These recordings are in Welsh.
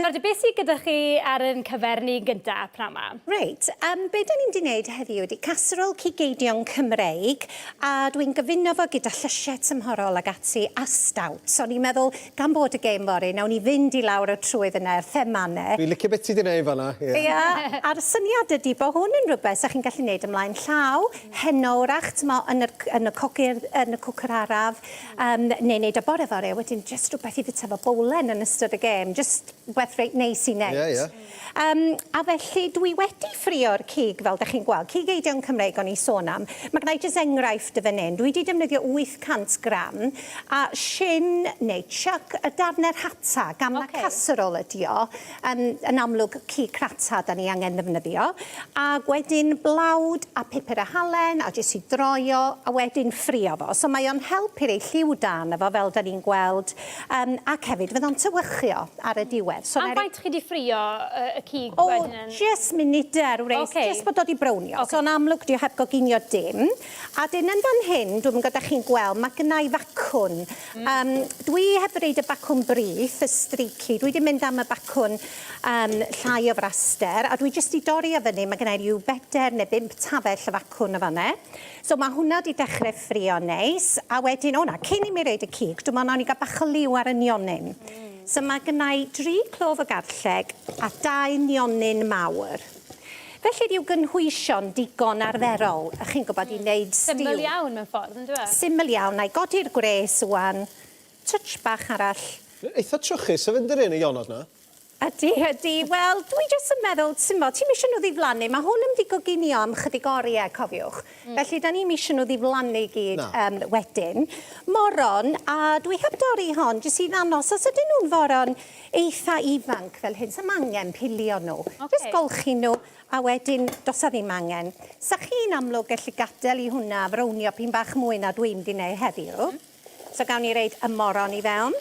Nawr te, beth sydd gyda chi ar ein cyfer ni gynta pnawn 'ma? Reit, um, be da ni'n mynd i wneud heddiw ydy casserole cig eidion Cymreig, a dwi'n gyfuno fo gyda llysiau tymhorol ag ati a stout. So o'n i'n meddwl, gan bod y gêm fory, nawn ni fynd i lawr y trwydd yna, yr thema yna. Dwi'n licio beth ti 'di wneud fan'na, ie. Ia, a'r syniad ydy bod hwn yn rhywbeth 'sa chi'n gallu wneud ymlaen llaw, heno wrach, t'mo', yn yr, yn y cogyr, yn y cwcwr araf, Yym, neu neud o bore fory a wedyn jyst rhywbeth i fita efo bowlen yn ystod y gêm, jyst rhywbeth reit neis i neud. Ie, ie. Yym, a felly dwi wedi ffrio'r cig, fel dych chi'n gweld. Cig eidion Cymreig o'n i sôn am. Mae gynna i jyst enghraifft y fan hyn. Dwi wedi defnyddio 800 gram a shin neu chuck y darnau rhata, gan na okay. casserole ydi o. Yym, yn amlwg cig rhata da ni angen ddefnyddio. Ac wedyn blawd a pupur a halen a jyst i droi o a wedyn ffrio fo. So mae o'n helpu rei lliw da arno fo fel da ni'n gweld um, ac hefyd fydd o'n tywychu o ar y diwedd. So Am faint chi di ffrio y cig o, wedyn? O, jyst munudau ar wres, okay. jyst bod o di brownio. Okay. So yn amlwg di o heb goginio dim. A dyn yn fan hyn, dwi'm yn gwybod da chi'n gweld, mae gynna i facwn. Um, dwi heb reid y bacwn brith, y streaky. Dwi wedi mynd am y bacwn um, llai o fraster, a dwi jyst di dorri o fyny. Mae gynna i ryw bedair neu bump tafell y facwn o fanne. So mae hwnna di dechrau ffrio neis. A wedyn, o na, cyn i mi reid y cig, dwi'n meddwl nawn ni gael bach o liw ar y nionyn. So mae gynna i dri clof o garlleg a dau nionyn mawr. Felly ryw gynhwysion digon arferol, a chi'n gwybod, i wneud stew. Syml iawn mewn ffordd, yn dyw e? Syml iawn. Na i godi'r gwres ŵan. Touch bach arall. Eitha trwchus hefyd yn dydi, yn y ionod 'na? Ydy, ydy. Wel, dwi jyst yn meddwl, t'mo', ti'm isio nhw ddiflannu. Mae hwn yn mynd i goginio am chydig oriau, cofiwch. Felly, da ni'm isio nhw ddiflannu i gyd um, wedyn. Moron, a dwi heb dorri hon, jyst i ddangos, os ydyn nhw'n foron eitha ifanc fel hyn, sa'm angen pilio nhw. Okay. Jyst golchi nhw, a wedyn does 'a ddim angen. Sa chi'n amlwg gallu gadael i hwnna frownio pyn bach mwy na dwi'n mynd i wneud heddiw. So gawn ni roid y moron i fewn.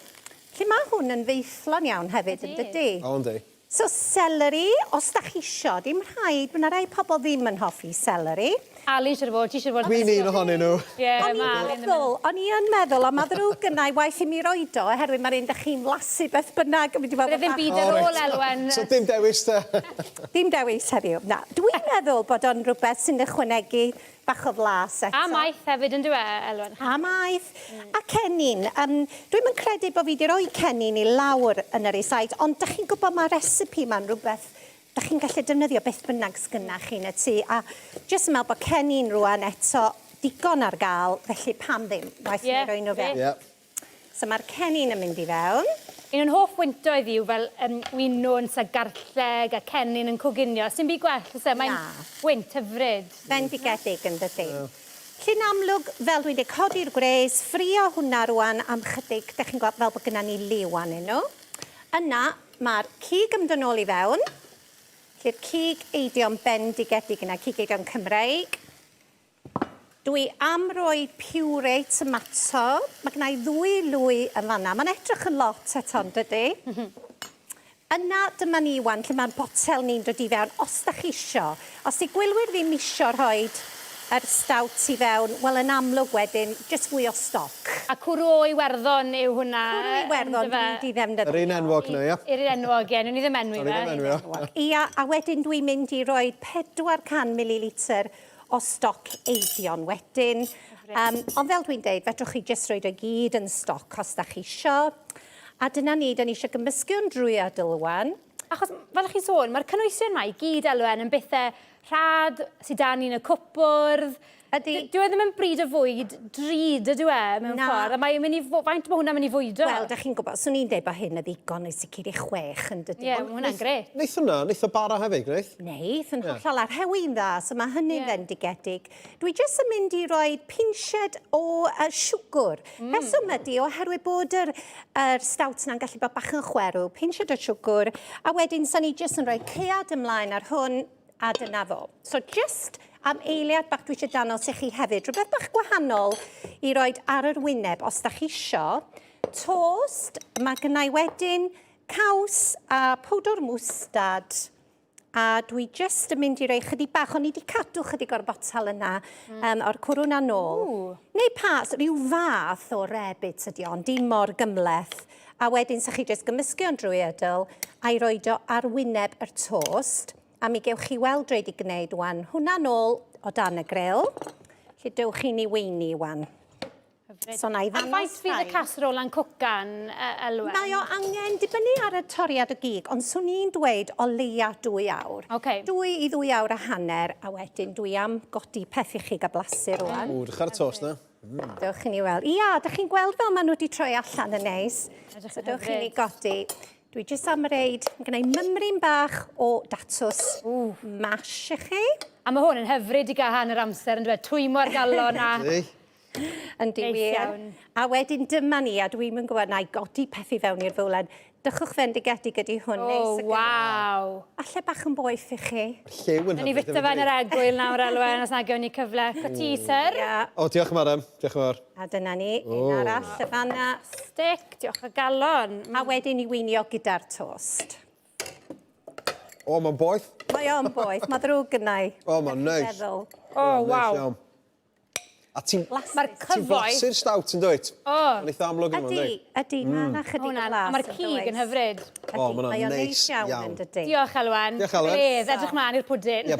Felly mae hwn yn feithlon iawn hefyd, yn dydy? O, yndi. So celery, os da chi isio, dim rhaid, mae 'na rai pobl ddim yn hoffi celery. Ali, siŵr o fod, ti siŵr o fod. Dwi'n un ohonyn nhw. Ie, mae Ali yn meddwl, o'n i yn meddwl, ond mae ddrwg gynna i waeth i mi roid o, oherwydd mae'r un da chi'n flasu beth bynnag yn mynd i fod Bydde ddim byd ar ôl, Elwen. So dim dewis te? Dim dewis heddiw, na. Dwi'n meddwl bod o'n rhywbeth sy'n ychwanegu bach o flas eto. A maeth hefyd yn dyw e, Elwen? A maeth. A cennin. Um, dwi'm yn credu bod fi wedi rhoi cennin i lawr yn yr isite, ond dych chi'n gwybod mae'r recipe ma'n rhywbeth dych chi'n gallu defnyddio beth bynnag sgynna chi yn y tŷ. A jyst yn meddwl bod cennin rwan eto digon ar gael, felly pam ddim? Waeth yeah, ni roi nhw fewn. Yeah. So mae'r cennin yn mynd i fewn. Un o'n hoff wyntoedd i yw fel um, winwns a garlleg a cennin yn coginio. Sdim byd gwell, oes e? Mae'n wynt hyfryd. Bendigedig yn dydi? Yeah. Lle'n amlwg, fel dwi'n dweud, codi'r gwres, ffrio hwnna rwan am chydig, dych chi'n gweld fel bod gyda ni liw arnyn nhw. Yna, mae'r cig yn mynd yn ôl i fewn. Felly'r cig eidion bendigedig yna, cig eidion Cymreig. Dwi am roi puree tomato. Mae gynna i ddwy lwy yn fanna. Mae'n edrych yn lot eto, yn dydi? Yna, dyma ni wan, lle mae'r botel ni'n dod i fewn, os da chi isio. Os di gwylwyr ddim isio rhoi yr stout i fewn, wel yn amlwg wedyn, jyst fwy o stoc. A cwrw o Iwerddon yw hwnna, Cwrw Iwerddon dwi'n di ddefnyddio. Yr un enwog 'na, ia? Yr un enwog, ie. Newn ni ddim enwi fe. Newn ni ddim enwi o. Ia, a wedyn dwi'n mynd i roi 400 mililitr o stoc eidion wedyn. Um, ond fel dwi'n deud, fedrwch chi jyst roed o gyd yn stoc os da chi isio. A dyna ni, da ni eisiau gymysgu o'n drwyadl wan. Achos, fel ych chi'n sôn, mae'r cynhwysion yma i gyd, Elwen, yn bethau rhad sydd 'da ni yn y cwpwrdd. Ydy. Dyw e ddim yn bryd o fwyd drud, ydyw e, mewn Na. ffordd? A mae'n mynd i... Faint mae hwnna'n mynd i fwydo? Wel, da chi'n gwybod, swn i'n deud bod hyn yn ddigon i sicr i chwech, yn dydy? Ie, mae hwnna'n grêt. Neith hwnna, neith o bara hefyd, gwneith? Neith, yn hollol, a'r rhewi'n dda, so mae hynny'n yeah. fendigedig. Dwi jyst yn mynd i roi pinsied o uh, siwgr. Rheswm ydy, oherwydd bod yr, yr stout yna'n gallu bod bach yn chwerw, pinsied o siwgr, a wedyn sa'n ni jyst yn rhoi caead ymlaen ar hwn, a dyna fo. So just am eiliad bach dwi eisiau danos i chi hefyd, rhywbeth bach gwahanol i roed ar yr wyneb os da chi isio. Tost, mae gennau wedyn caws a powdwr mwstad a dwi jyst yn mynd i roi chydig bach, o'n i wedi cadw chydig o'r botel yna, o'r cwrw na nôl. Neu pas, rhyw fath o rebit ydi o, ond dim mor gymhleth. A wedyn sa chi jyst gymysgu o'n drwyadl a'i roid o ar wyneb yr tost. A mi gewch chi weld dwi 'di gwneud wan. Hwnna nôl o dan y grill. Lle dewch i ni weini wan. Hyfryd. So na i A ddangos faint fydd y rhain. casserole yn cwcan, Elwen? Mae o angen dibynnu ar y toriad o gig, ond swn i'n dweud o leia 2 awr. Ocê. 2 i ddwy awr a hanner, a wedyn dwi am godi peth i chi gael blasu rwan. Ww, drych ar y tost na. Dewch i ni weld. Ia, dych chi'n gweld fel maen nhw wedi troi allan yn neis. Edrych So yn dewch i ni hyfryd. godi. Dwi jyst am reid, mae gennau mymryn bach o datws mash i chi. A mae hwn yn hyfryd i gael hanner amser yn dweud twymo ar galon a... Ydy. Yndi Neis wir. iawn. A wedyn dyma ni, a dwi'm yn gwybod, na i godi peth i fewn i'r fowlen. Dychwch fendigedig ydi hwn. O, neis ac yn- waw. Alle bach yn boeth i chi. Lliw yn Ni hyfryd fita fe yn yr egwyl nawr, Elwen, os nag ewn ni cyfle. Coti, sir. Ia, O, diolch yn fawr, Em. Diolch yn fawr. a dyna ni, un arall y fanna. Stick, diolch o galon. A wedyn i weinio gyda'r tost. O, mae'n boeth. Mae o'n boeth, mae ddrwg gynna i. O, mae'n neis. Meddwl. O, waw. Neis iawn. A ti'n Mae'r ti'n cyfoeth... blasu'r stout yn dwyt? O. Mae'n eitha amlwg yn Ydy, ydy. ydy, mae yna chydig o Hwnna, blas. a mae'r yn cig does? yn hyfryd. Ydy, O, ma' hwnna'n mae o'n neis neis iawn iawn. yn dydy. Diolch, Elwen. Diolch, Elwen. Gledd, edrych mlaen i'r pwdin. Ie.